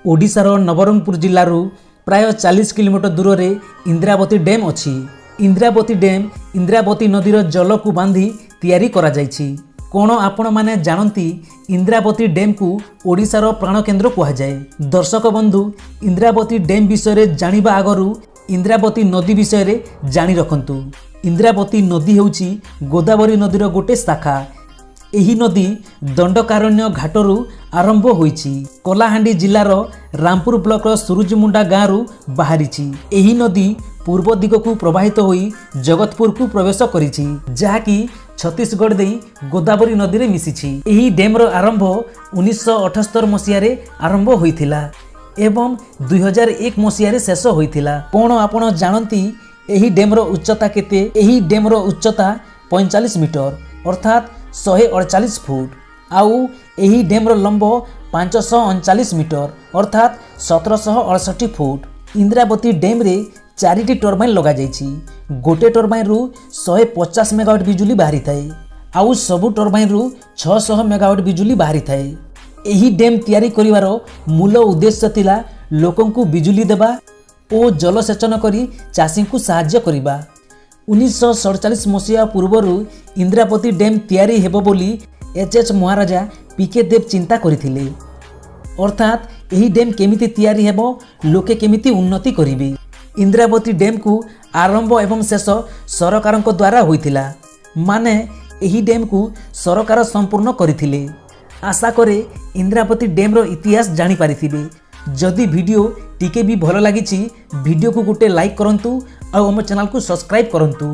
ଓଡ଼ିଶାର ନବରଙ୍ଗପୁର ଜିଲ୍ଲାରୁ ପ୍ରାୟ 40 କିଲୋମିଟର ଦୂରରେ ଇନ୍ଦ୍ରାବତୀ ଡ୍ୟାମ୍ ଅଛି। ଇନ୍ଦ୍ରାବତୀ ଡ୍ୟାମ୍ ଇନ୍ଦ୍ରାବତୀ ନଦୀର ଜଳକୁ ବାନ୍ଧି ତିଆରି କରାଯାଇଛି। କ'ଣ ଆପଣମାନେ ଜାଣନ୍ତି, ଇନ୍ଦ୍ରାବତୀ ଡ୍ୟାମ୍କୁ ଓଡ଼ିଶାର ପ୍ରାଣକେନ୍ଦ୍ର କୁହାଯାଏ? ଦର୍ଶକ ବନ୍ଧୁ, ଇନ୍ଦ୍ରାବତୀ ଡ୍ୟାମ୍ ବିଷୟରେ ଜାଣିବା ଆଗରୁ ଇନ୍ଦ୍ରାବତୀ ନଦୀ ବିଷୟରେ ଜାଣି ରଖନ୍ତୁ। ଇନ୍ଦ୍ରାବତୀ ନଦୀ ହେଉଛି ଗୋଦାବରୀ ନଦୀର ଗୋଟେ ଶାଖା। ଏହି ନଦୀ ଦଣ୍ଡକାରଣ୍ୟ ଘାଟରୁ ଆରମ୍ଭ ହୋଇଛି। କଲାହାଣ୍ଡି ଜିଲ୍ଲାର ରାମପୁର ବ୍ଲକର ସୁରୁଜମୁଣ୍ଡା ଗାଁରୁ ବାହାରିଛି। ଏହି ନଦୀ ପୂର୍ବ ଦିଗକୁ ପ୍ରବାହିତ ହୋଇ ଜଗତପୁରକୁ ପ୍ରବେଶ କରିଛି, ଯାହାକି ଛତିଶଗଡ଼ ଦେଇ ଗୋଦାବରୀ ନଦୀରେ ମିଶିଛି। ଏହି ଡ୍ୟାମ୍ର ଆରମ୍ଭ 1978 ମସିହାରେ ଆରମ୍ଭ ହୋଇଥିଲା ଏବଂ 2001 ମସିହାରେ ଶେଷ ହୋଇଥିଲା। କ'ଣ ଆପଣ ଜାଣନ୍ତି, ଏହି ଡ୍ୟାମ୍ର ଉଚ୍ଚତା କେତେ? ଏହି ଡ୍ୟାମ୍ର ଉଚ୍ଚତା 45 ମିଟର, ଅର୍ଥାତ୍ 148 ଫୁଟ। ଆଉ ଏହି ଡ୍ୟାମ୍ର ଲମ୍ବ 539 ମିଟର, ଅର୍ଥାତ୍ 1768 ଫୁଟ। ଇନ୍ଦ୍ରାବତୀ ଡ୍ୟାମ୍ରେ ଚାରିଟି ଟର୍ବାଇନ୍ ଲଗାଯାଇଛି। ଗୋଟେ ଟର୍ବାଇନ୍ରୁ 150 ମେଗାୱାଟ୍ ବିଜୁଳି ବାହାରିଥାଏ ଆଉ ସବୁ ଟର୍ବାଇନ୍ରୁ 600 ମେଗାୱାଟ୍ ବିଜୁଳି ବାହାରିଥାଏ। ଏହି ଡ୍ୟାମ୍ ତିଆରି କରିବାର ମୂଳ ଉଦ୍ଦେଶ୍ୟ ଥିଲା ଲୋକଙ୍କୁ ବିଜୁଳି ଦେବା ଓ ଜଳସେଚନ କରି ଚାଷୀଙ୍କୁ ସାହାଯ୍ୟ କରିବା। 1947 ମସିହା ପୂର୍ବରୁ ଇନ୍ଦ୍ରାବତୀ ଡ୍ୟାମ୍ ତିଆରି ହେବ ବୋଲି ଏଚ୍ ଏଚ୍ ମହାରାଜା ପି କେ ଦେବ ଚିନ୍ତା କରିଥିଲେ। ଅର୍ଥାତ୍ ଏହି ଡ୍ୟାମ୍ କେମିତି ତିଆରି ହେବ, ଲୋକେ କେମିତି ଉନ୍ନତି କରିବେ। ଇନ୍ଦ୍ରାବତୀ ଡ୍ୟାମ୍କୁ ଆରମ୍ଭ ଏବଂ ଶେଷ ସରକାରଙ୍କ ଦ୍ୱାରା ହୋଇଥିଲା, ମାନେ ଏହି ଡ୍ୟାମ୍କୁ ସରକାର ସମ୍ପୂର୍ଣ୍ଣ କରିଥିଲେ। ଆଶା କରେ ଇନ୍ଦ୍ରାବତୀ ଡ୍ୟାମ୍ର ଇତିହାସ ଜାଣିପାରିଥିବେ। ଯଦି ଭିଡ଼ିଓ ଟିକେ ବି ଭଲ ଲାଗିଛି, ଭିଡ଼ିଓକୁ ଗୋଟେ ଲାଇକ୍ କରନ୍ତୁ ଆଉ ଆମ ଚ୍ୟାନେଲକୁ ସବସ୍କ୍ରାଇବ୍ କରନ୍ତୁ।